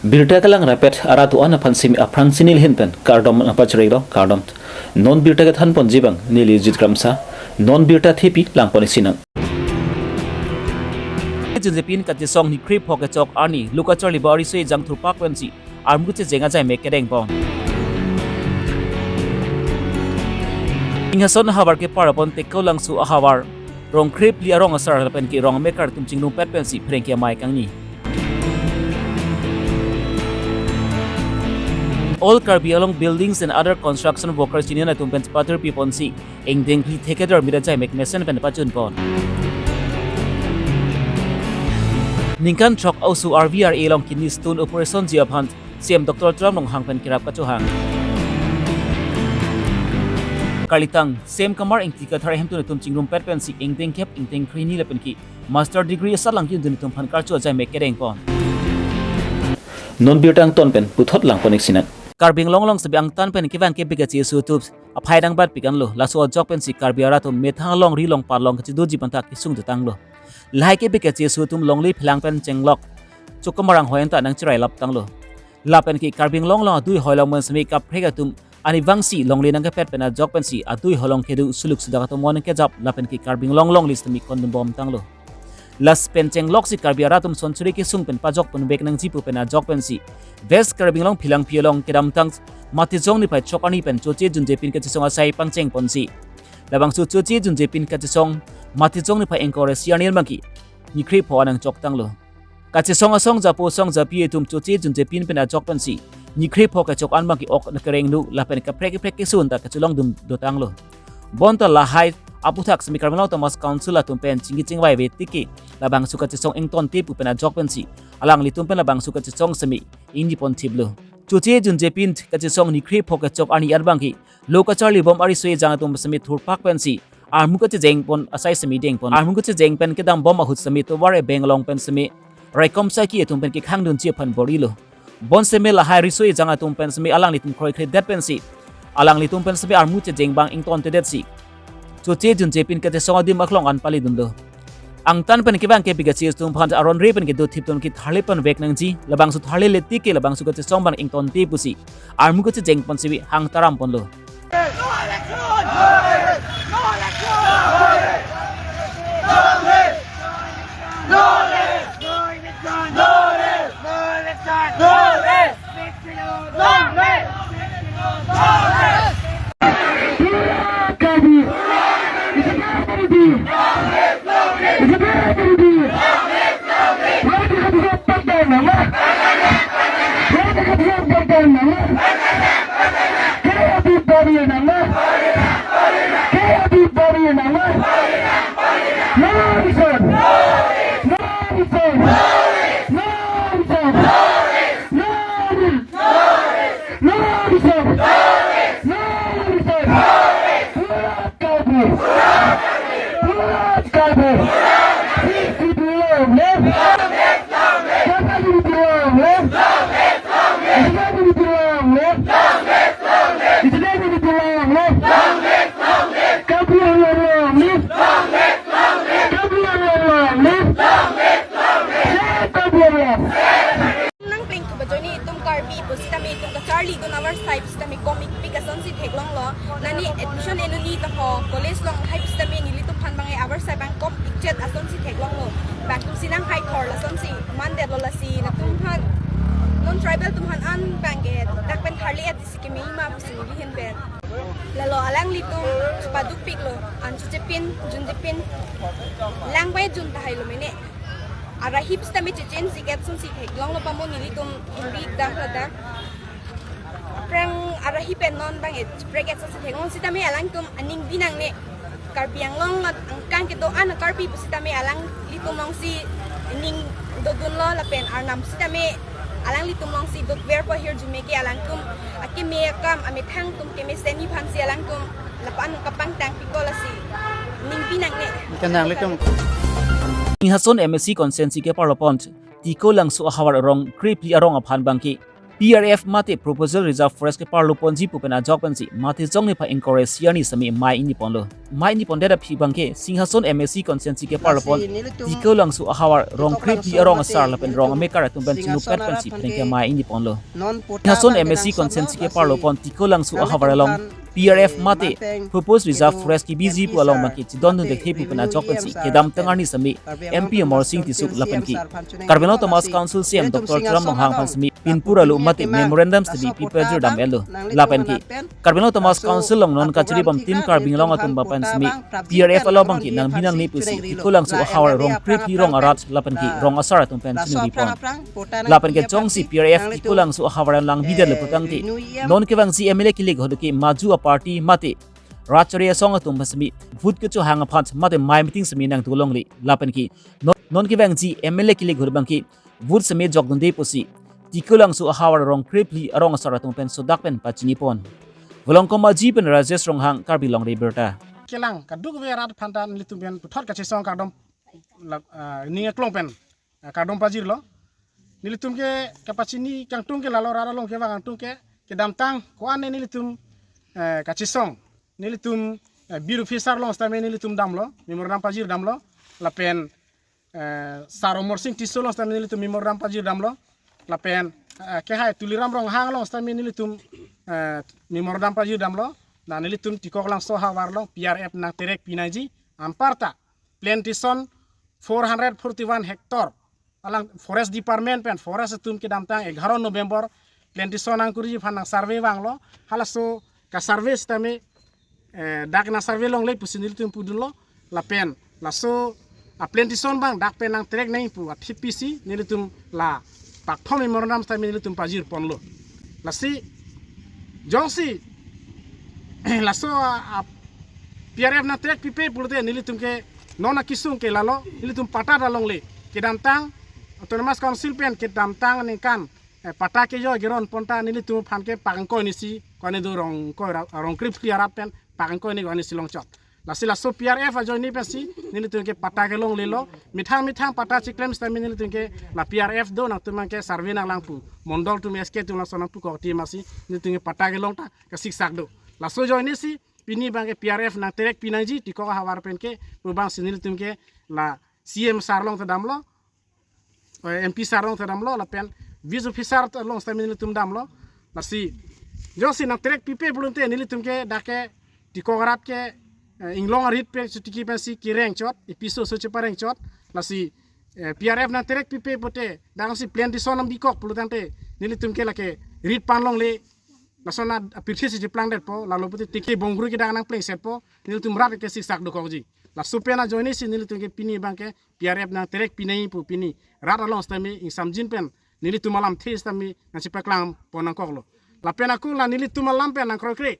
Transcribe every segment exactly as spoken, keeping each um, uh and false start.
Birta kelang rapet arat do-an aphan simi aphrang si neli ahin pen kardom nangpachirilo, kardom. Non birta kethan ponji abang neli Jit Kramsa, non birta thepi lang pon isi nang. Junjepin kachesong nikrepho kechok arni lo kacharli bom ariso ejang thurpak pensi armu kechejeng ajaimek kedeng pon. Inghason ahavar kepar apon Tekolangso ahavar rong krephli arong asar lapen ke rong amekar atum chingrumpet pensi pherangke amei kangni. All Karbi Anglong Buildings and Other Construction Workers Union atum pen patir pi ponsi ingdeng phli thekthedor mira ajaimek mesen pen pachun pon. Ningkan throk oso R V R A along kidney stone operation ji aphan C M Doctor Tuliram Ronghang pen kerap kachohang. Karlitang C M Kamar Engti Kathar ahemtun atum chingrumpet pensi ingdeng kep ingdeng krehini lapen ke master degree asatlang kidun atum aphan karcho ajaimek kedeng pon. Non birta angton pen puthot lang pon isi nang. Karbi Anglong along sebe angtan pen kevang kepik kacheso atum aphai nangbatpik anlo, laso ajok pensi Karbi arat atum methang alongri along parlong kachedoji aphan ta kesung dotanglo. Lahai kepik kacheso atum longle phelang pen chenglok chokmarang hoi anta nangchirai laptanglo. Lapen ke Karbi Anglong along adui hoi along pen simi kaprek atum arnivangsi longle nangkepet pen ajok pensi adui hoi along kedo suluk sudak atum mon kejap lapen ke Karbi Anglong along list mi kondom bomtanglo. Lasi pen chenglok si Karbi arat atum sonchuri kesung pen pajok ponbek nangji pu pen ajok pensi West Karbi Anglong Phelangpi along kedamtang Matijong niphai chok arni pen Choche Junjepin kachesong asai pangcheng ponsi labangso Choche Junjepin kachesong Matijong niphai ingkoi ra isi arni abangke nikrepho an nangchoktanglo. Kachesong asong japo asong japi atum Choche Junjepin pen ajok pensi nikrepho kechok an abangke ok kerengduk lapen kaprek kaprek kesun ta kachelongdun dotanglo. Bonta lahai aputhak simi Karbi Anglong Autonomous Council atum pen chingki chingvai ave tiki labangso kachesong ingtonte pu pen ajok pensi alanglitum pen labangso kachesong simi ingni ponthiplo. Choche Junjepin kachesong nikrepho kechok arni an abangke lo kacharli bom ariso ejang atum simi thurpak pensi armu kechejeng pon asai simi deng pon. Armu kechejeng pen kedam bom ahut simi tovar ebeng along pen simi raikom saki atum pen kekhangdunji aphan bor-ilo. Bonsitame lahai riso ejang atum pen simi alanglitum kroikredet pensi alanglitum pen simi armu chejeng abang ingtontedetsi Choche Junjepin kachesong adim aklong an palidunlo. Angtan pen kevang kepik kacheso atum aphan aron re pen kedo thipdun ke tharle ponvek nangji, labangso tharle le tiki labangso kachesong abang ingtonte pusi armu kechejeng pon simi hang taram ponlo. Nangplengthu bajoine itum Karbi pusitame itum kacharlidun avarsai pusitame komik pik asonsi theklonglo. Nani admission enuni taho college along hai pusitame nelitum aphan abang avarsai abang komik chet asonsi theklonglo. Bangtum sinang hai thor lasonsi mandetlo lasi latum aphan non tribal atum aphan an abangke dak pen tharle-et si keme ma pusi neli ahin pen. Lalo alanglitum padukpiklo, an Chochepin, Junjepin langbai jun tahai lo mene. Arahi pusitame chechensi ket asonsi theklonglo pamo nelitum ingri dam ladak. Aphrang arahi pen non abang e chiprek-et asonsi theklong sitame alangtum aning binangne. Karbi Anglong angkang kedo-an Karbi pusitame alanglitum alongsi ning dodunlo lapen arnam sitame alanglitum alongsi dotver pu ahirjume ke alangtum akeme akam amethang atum kemesen aphansi alangtum lapu-an kapangtangpiklo lasi ning binangne. Kanang litum. Inghason M A C constituency kepar apon Tekolangso ahavar arong krephli arong aphan abangke P R F mate Proposal Reserve Forest keparlo ponji pu pen ajok pensi Matijong niphai ingkoi ra isi arni sitame mei ingni ponlo. Mei ingni pondet aphi abangke Singhason M A C constituency keparlo pon Tiko Langso ahavar rong krephli arong asar lapen rong amekar atum pen chunupet pensi phreng kemei ingni ponlo. Singhason M A C constituency keparlo pon Tiko Langso ahavar along P R F mate Proposed Reserve Forest kebiji pu along abangke chedondun thekthe pu pen ajok pensi kedamtang arni sitame M P Amarsing Tisso lapen ke Karbi Anglong Autonomous Council C E M Doctor Tuliram Ronghang aphan sitame pinpur alo mate memorandum sitame pipajir dam-etlo. Lapen ke Karbi Anglong Autonomous Council along non kachiri bom Team Karbi Anglong atum aphan sitame P R F along abangke nangbi nangne pusi Tiko Langso ahavar rong krephli rong arat lapen ke rong asar atum pen chunuri pon. Lapen ke jongsi P R F Tiko Langso ahavar nangbidet le putangte non kevangji M L A kilik ahut ke maju aparty mate rat chari asong atum aphan sitame vote kechohang aphan mate mei meeting sitame nangtulongle. Lapen ke non, non kevangji M L A kilik ahut abangke vote sitame jokdunde pusi Tiko Langso ahavar rong krephli arong asar atum pen sodak pen pachini pon. Volongkom Aji pen Rajesh Ronghang, Karbi Longri Abirta. Kelang kadokave arat aphanta nelitum pen puthot kachesong kardom la, ah, ning aklong pen, ah, kardom pajirlo. Nelitum ke kapachini kangtung ke lalo rat along kevang kangtung ke kedamtang ko-an nelitum, eh, kachesong. Nelitum, eh, beat officer along sitame nelitum damlo, memorandum pajir damlo. Lapen eh, Sar Amarsing Tisso along sitame nelitum memorandum pajir damlo. Lapen, eh, kehai Tuliram Ronghang along sitame nelitum, eh, memorandum pajir damlo. Na nelitum Tiko Langso ahavar along P R F nangterek pinangji anparta plantation four hundred forty-one hectare. Alang Forest Department pen Forest atum kedamtang egharo November plantation nangkuriji aphan nangsurvey vanglo. Halaso kasurvey sitame, eh, dak nangsurvey longle pusi nelitum pudunlo. Lapen laso aplantation abang dak pen nangterek nangji pu athip pisi nelitum la pakthom memorandum sitame nelitum pajir ponlo. Lasi jongsi laso a, a P R F nangterek pipe pulote nelitum ke non akesung ke lalo nelitum patta ta longle. Kedamtang Autonomous Council pen kedamtang aningkan, eh, patta kejoi keron ponta nelitum aphan ke pakangkoi ni si kone do rong koi ra, rong krephli arat pen pakangkoi ni kone si longchot. Lasi laso P R F ajoine pensi nelitum ke patta kelonglelo. Methang methang patta chiklem sitame nelitum ke la P R F do nangtum ke survey nanglang pu mondol atum S K atum lason nangpu kokti masi nelitum ke patta kelong ta kasiksak do. Laso ajoine si pini abangke P R F nangterek pinangji Tiko ahavar pen ke pu abangsi nelitum ke la C M sar along ta damlo, eh, M P sar along ta damlo, lapen beat officer along sitame nelitum damlo. Lasi jongsi nangterek pipe pulote nelitum ke dak ke Tiko arat ke, eh, inglong arit pen chotiki pensi kereng chot, episo so chepareng chot. Lasi, eh, P R F nangterek pipe pute dak si plantation nangbikok pulotangte nelitum ke lake rit pan longle. Lason apirthe si cheplangdetpo, lalo pute tiki bonggru ke dak nangplengsetpo, nelitum rat ke siksak dokokji. Laso pen ajoine si nelitum ke pini abangke P R F nangterek pinangji pu pini rat along sitame ingsamjin pen nelitum alamthe sitame nangchepaklang pon nangkoklo. Lapen ako la nelitum alam pen nangkroikre.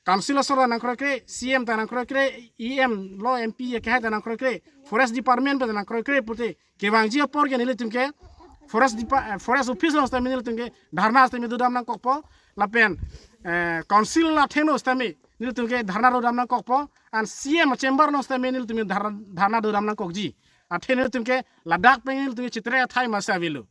Council asor nangkroikre, C M ta nangkroikre, E M lo M P kehai ta nangkroikre, Forest Department pen nangkroikre pute kevangji apor ke nelitum ke Forest Depa-, eh, Forest Office along sitame nelitum ke dharna sitame dodam nangkokpo, lapen, eh, Council athengno sitame nelitum ke dharna dodam nangkokpo, and C M chamber along sitame nelitum ke dhar-, dharna dodam nangkokji. Athe nelitum ke ladak pen nelitum ke cheterek athai masi avelo.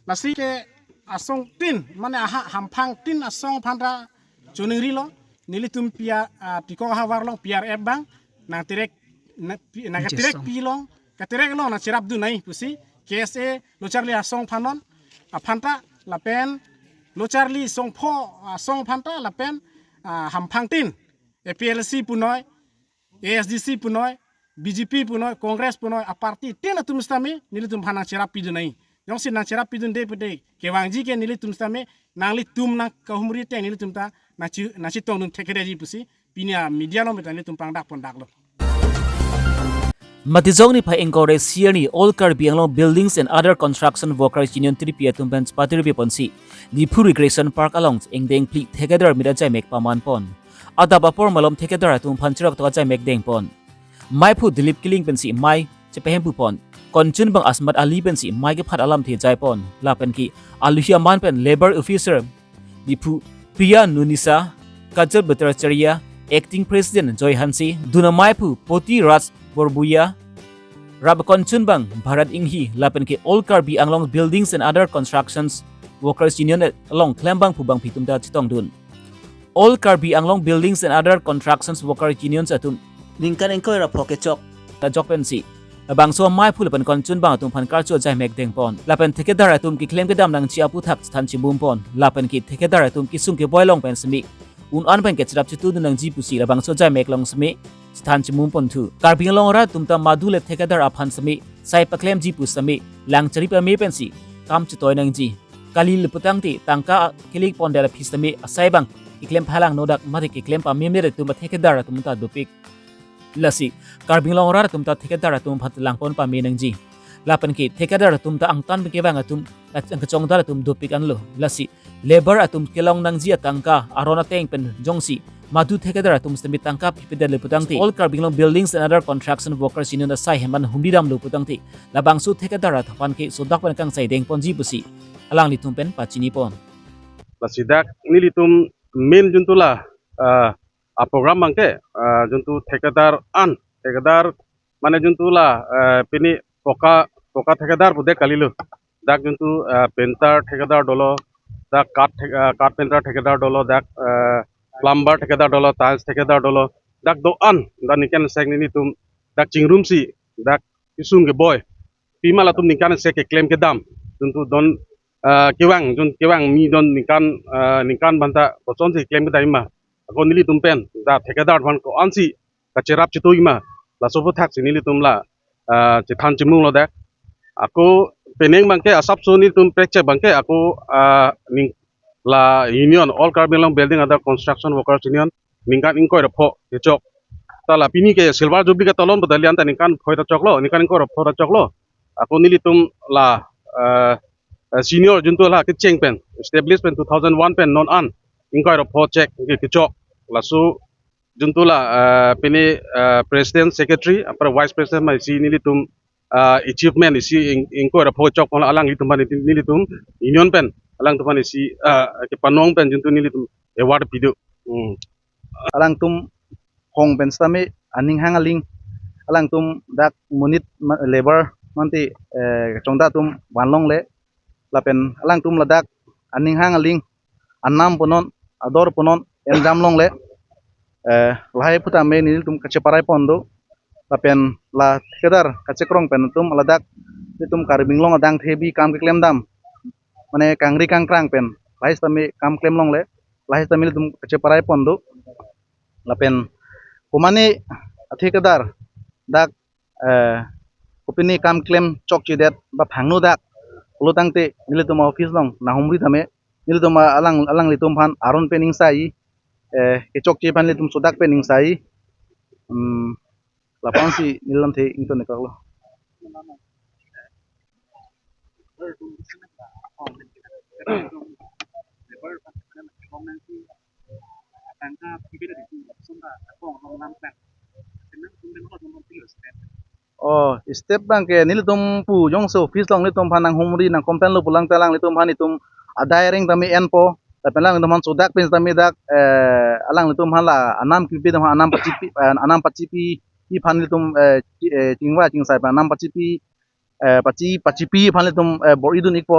Lasi ke asong tin, mane aha hamphang tin asong aphanta choningrilo, nelitum P R, ah, Tiko ahavar along P R F abang nangterek, na, pi-, nangkaterek pi along, katerek along nangcherapdun nangji pusi K S A lo charli asong aphan non, aphanta lapen lo charli songpho asong aphanta lapen, ah, hamphang tin A P H L C punoi, A S D C punoi, B J P punoi, Congress punoi, aparty tin atum sitame nelitum aphan nangcherappidun nangji. Jongsi nangcherappidunde pute kevangji ke nelitum sitame nanglitum nangkahumri ateng nelitum ta nangchi-, nangchetongdun thektheji pusi pini a media along meta nelitum pangdak pondaklo. Matijong niphai ingkoi ra isi arni All Karbi Anglong Buildings and Other Construction Workers Union tripi atum pen chepatiri ponsi Diphu Recreation Park along ingdeng phli thekether mira jaimek paman pon. Adap apor malom thekether atum aphan cherok toka jaimek deng pon. Maiphu Dilip Killing pensi mei chepahemphu pon. Konchunbang Asmat Ali pensi mei kephat alamthe jai pon. Lapen ke aluhi aman pen Labour Officer Diphu Priya Nunisa, Kajal Bhattacharya, Acting President Joy Hanse, dun amaiphu Poti Raj Borbuya, rap konchunbang Bharat Inghi, lapen ke All Karbi Anglong Buildings and Other Constructions Workers Union along klembangphu bangphi atum ta chetongdun. All Karbi Anglong Buildings and Other Constructions Workers Unions atum ningkan ingkoi ra pho kechok ajok pensi labangso amaiphu lapen konchunbang atum aphan karcho ajai mek dengpon. Lapen thekadar atum keklem kedam nangji aputhak chethan chimumpon. Lapen ke thekadar atum kesung keboi along pen semi un-an pen kacherap chetudun nangji pusi labangso ajai mek along semi chethan chimumpon thu. Karbi Anglong arat atum ta madu le thekadar aphan semi sai paklemji pu semi lang chari pame pensi kam chetoi nangji. Kali le putangte tangka kelik pondet aphi semi asai abang keklem phalang nodak mate keklem pameme atum thekadar atum ta dopik. Lasi Karbi Anglong arat atum ta thekadar atum aphan langpon pame nangji. Lapen ke thekadar atum ta angtan pen kevang atum, kachongdar atum dopik anlo. Lasi labour atum kelong nangji atangka aron ateng pen jongsi madu thekadar atum semi tangka pipedet le putangte, All Karbi Anglong Buildings and Other Construction Workers Union asai hem an humri damlo putangte, labangso thekadar atum aphan ke sodak pen kangsai dengponji pusi alanglitum pen pachinipon. Lasi dak nelitum main juntu la, ah, a program abangke, ah, juntu thekadar an, thekadar mane juntu la, ah, pini poka, poka thekadar pudet kalilo. Dak juntu, ah, painter thekadar dolo, dak kat thek-, ah, kat painter thekadar dolo, dak, ah, plumber thekadar dolo, tiles thekadar dolo, dak do-an, dak ningkan sek nelitum dak chingrumsi, dak kesung keboi pima latum ningkan sek keklem kedam juntu don, ah, kevang, jun kevang mi don ningkan, ah, ningkan banta kosonsi keklem kedam ma. Ako nelitum pen dak thekadar aphan ko-ansi kacherap chetui ma, laso aputhak si nelitum la, ah, chethan chimunglo dak. Ako penang abangke asapso nelitum prekche abangke ako, ah, ning la union, All Karbi Anglong Building Other Construction Workers Union ningkan ingkoi ra pho kechok. Ta la pini ke silver jubilee ketalon pu dalian ta ningkan phoi ta choklo, ningkan ingkoi ra pho ta choklo. Ako nelitum la, eh, eh, senior juntu la kecheng pen, establish pen two thousand one pen non an ingkoi ra pho chek ke kechok. Laso juntu la, eh, pini, eh, president, secretary, apar vice president ma isi nelitum, ah, achievement isi ing-, ingkoi ra pho chokpon alanglitum aphan nelitum union pen alangtum aphan isi, ah, kepanong pen juntu nelitum award pido. Hmm. Alangtum hong pen sitame aning hang aling alangtum dak monit ma-, labour mate, eh, kachongdar atum vanlongle lapen alangtum ladak aning hang aling anam punon, ador punon, enjam longle, eh, lahai aphuthak me nelitum kacheparai pon do. Lapen la thekadar kachekrong pen atum ladak nelitum Karbi Anglong adang thebi kam keklem dam, mane kangri kangkrang pen lahai sitame kam klem longle, lahai sitame nelitum kacheparai pon do. Lapen komane athekadar dak, eh, kopine kam klem chokchedet ba phangno dak pulo tangte nelitum office along nanghumri tame nelitum alang, alanglitum aphan aron pen ingsai, eh, kechokche aphan nelitum sodak pen ingsai. Hmm, lapu-an si neli lamthe ington-ik-lo. Oh, step abangke nelitum pu jongsi office along nelitum aphan nanghumri nangkomplen lo pulang telang nelitum aphan itum adai reng tame enpo. Tapi alanglitum aphan sodak pen tame dak, eh, alanglitum aphan la anam kipi tame anam pachipi, eh, anam pachipi aphan nelitum, eh, chi-, eh, chingvai chingsai pen anam pachipi, eh, pachi, pachipi aphan nelitum, eh, bor-idun-ikpo.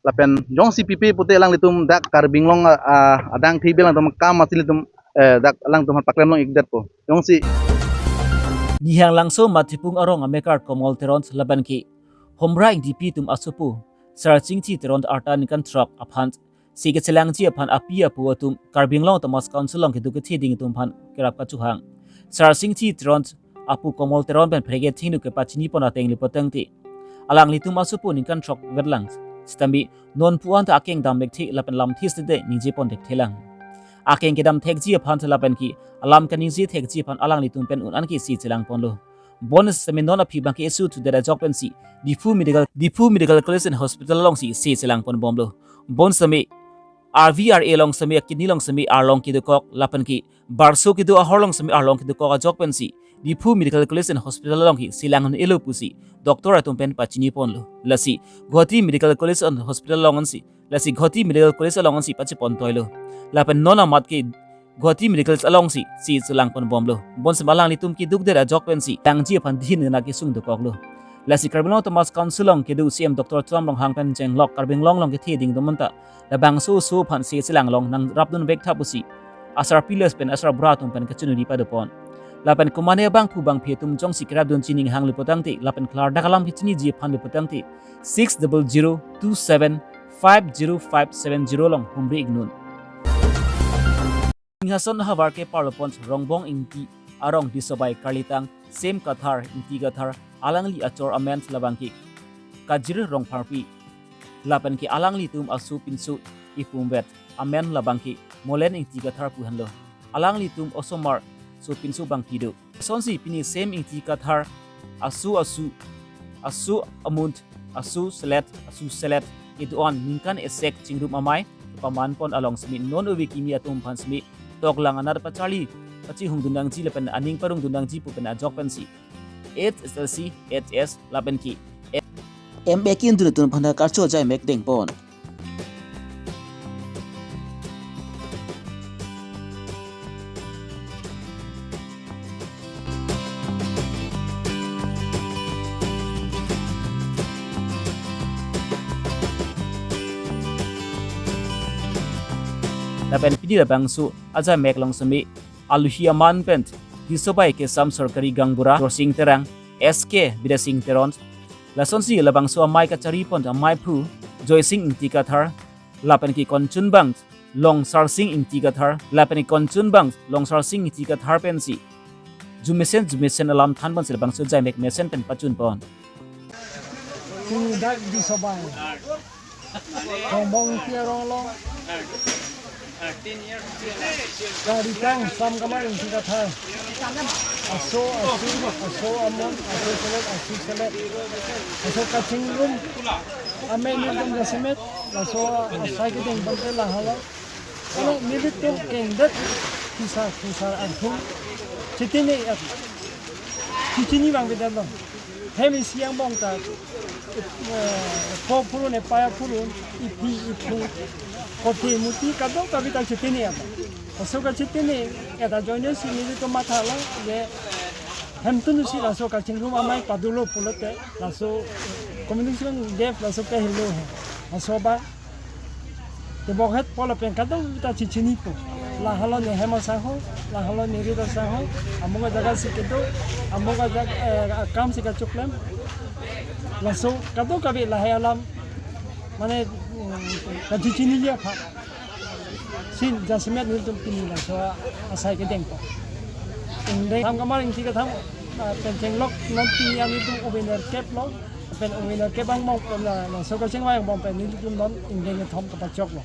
Lapen jongsi pipe pute alanglitum dak Karbi Anglong, ah, ah, adang thebi alangtum kam masi nelitum, eh, dak alangtum aphan paklem long-ikdetpo. Jongsi Nihanglangso Mathipung arong amekar Komol Teron lapen ke Homra Ingtipi atum asopo Sarsingthi Teron arta ningkan throk aphan si kechelangji aphan api apo atum Karbi Anglong Autonomous Council along keduk kethe ding atum aphan kerap kachohang. Sarsingthi Teron apo Komol Teron pen pherke thengno kepachini pon ateng le putangte, alanglitum asopo ningkan throk vetlang sitame non pu-an ta akeng dam thekthe lapen lamthe sitame ningje pon thekthelang. Akeng kedam thekji aphan lapen ke alam kaningje thekji aphan alanglitum pen un-an ke si chelang ponlo. Bonsitame non aphi abangke issue thudet ajok pensi Diphu Medical, Diphu Medical College and Hospital alongsi si chelang pon bomlo. Bonsitame R V R A along sitame akidney along sitame arlong kedokok lapen ke barso kedo ahorlong sitame arlong kedokok ajok pensi Diphu Medical College and Hospital along ke si lang-un-elo pusi doctor atum pen pachini ponlo. Lasi Guwahati Medical College and Hospital along ansi, lasi Guwahati Medical College along ansi pachipon toilo. Lapen non amat ke Guwahati Medical alongsi si chelang pon bomlo. Bonsitame alanglitum kedukdet ajok pensi tangji aphan dihin na kesung dokoklo. Lasi Karbi Anglong Autonomous Council along kedo C E M Doctor Tuliram Ronghang pen chenglok Karbi Anglong along kethe dingdam anta labangso oso aphan se chelang along nangrapdun vek tha pusi asarpi lapen asarbura atum pen kachiningri padopon. Lapen komane abangphu bangphi atum jongsi kerapdunji aning hanglo putangte lapen klardak alam kachiniji aphanlo putangte six double zero two seven five zero five seven zero along humri iknon. Singhason havar keparlopon Rongbong Ingti arong Disobai Karlitang Sem Kathar Ingti Kathar alangli achor amen labangke Kajir Rongpharpi. Lapenke alanglitum aso pinso ipumvet amen labangke Molen Ingti Kathar pu henlo. Alanglitum osomar so pinso bangphi do. Lasonsi pini Sem Ingti Kathar aso asu, aso amunt, aso selet, aso selet kedo-an ningkan esek chingrum amei pamanpon along simi non ove kimi atum aphan simi toklang anat pacharli pachihungdun nangji lapen aning parongdun nangji pu pen ajok pensi H S L C, H S lapenke M A kindun atum aphan karcho ajai mek dengpon. Lapen pini labangso ajai mek along simi aluhi aman pen Disobai Kesam Sorkari Gaonbura Joysing Terang, S K Bidyasing Teron, lasonsi labangso amei kacharipon ameiphu Joysing Ingti Kathar, lapenke konchunbang Longsarsing Ingti Kathar, lapenke konchunbang Longsarsing Ingti Kathar pensi jumesen jumesen alam thanponsi labangso ajai mek mesen pen pachunpon. Dak Disobai Rongbong Ingti arong along Karlitang Sem Kathar Ingti Kathar aso asu, aso amunt, aso selet, aso selet, aso kachingrum amei nelitum jasemet laso asai kedeng bangke lahelo. Hala nelitum kengdet kisar kisar arthum chitini at, chichini bang bidalo. Hem isi angbong ta, eh, po phurun, epei aphurun, ipi iphu, kothe muti kadokave ta chitini apa. Laso kachitini, eta ajoine si nelitum mathalo, je hemtun si laso kachingrum amei padolo pulote, laso communication gap laso kehelo he. Laso ba, tebok het polo pen kadokave ta chichinipo. Lahelo ne hem asangho, lahelo ne rit asangho, amung ajaga si kedo, amung ajaga, eh, akam si kachoklem. Laso kadokave lahai alam, mane, mm, kachichiniji aphan si jasemet nelitum pini laso asai kedengpo. Ingdeng Sem Kathar Ingti Kathar, ah, pen chenglok non pini an nelitum ove nerkep lo. Pen ove nerkep angbong pen la, laso kachingvai angbong pen nelitum non ingdeng kethom kapachoklo.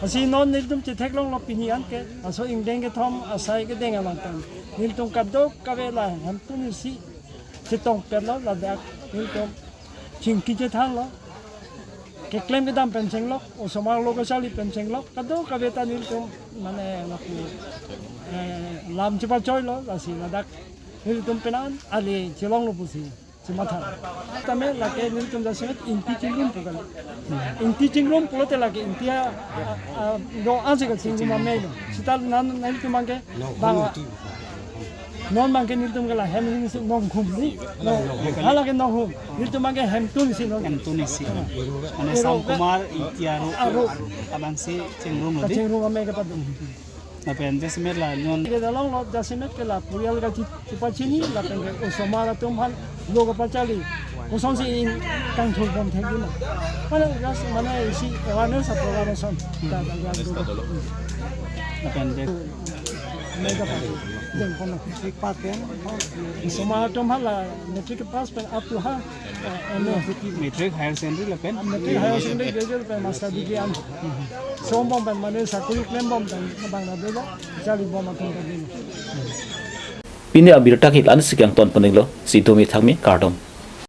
Lasi non nelitum chetheklonglo pini anke, laso ingdeng kethom asai kedeng along pen nelitum kadokave la hemtun si chetongpetlo, ladak nelitum chingki chethanlo. Keklem kedam pen chenglok, osomar lo kacharli pen chenglok, kadokave ta nelitum mane lapu, eh, lam chepachoilo, lasi ladak nelitum penan ale chelonglo pusi chematha. Tame lake nelitum jasemet ingti chingrum pu kali. Ingti chingrum pulote lake ingti a, a, a, do-an si kachingrum amei lo. Seta non nelitum abangke bang, non abangke nelitum ke la hem ring si nonghum ni. No, hala ke nonghum. Nelitum abangke hemtun si non. Hemtun si. Mane Ero Sem Kathar Ingti arong, arong abang si chingrum lo di. Kachingrum amei kepadun. Lapen jasemet la non. Ke dalong lo jasemet ke la purial kachi-, chepachini lapen ke osomar atum aphan lo kapacharli. Kosonsi ingkangthur bom thek dun. Mane just mane isi awareness a program ason. Da, da, da, da. Lapen de. Amei kepadun. Dengpon. Matric pass pen. Osomar atum aphan la matric pass pen up to ha, eh, M A. Matric, higher secondary lapen. Matric, higher secondary, graduate pen master degree an. Som bom pen mane sakuri klem bom pen bang na dolo, charli bom atum pen. Pini abirta ke la-an si kangton pon-iklo, si domi thakmi kardom.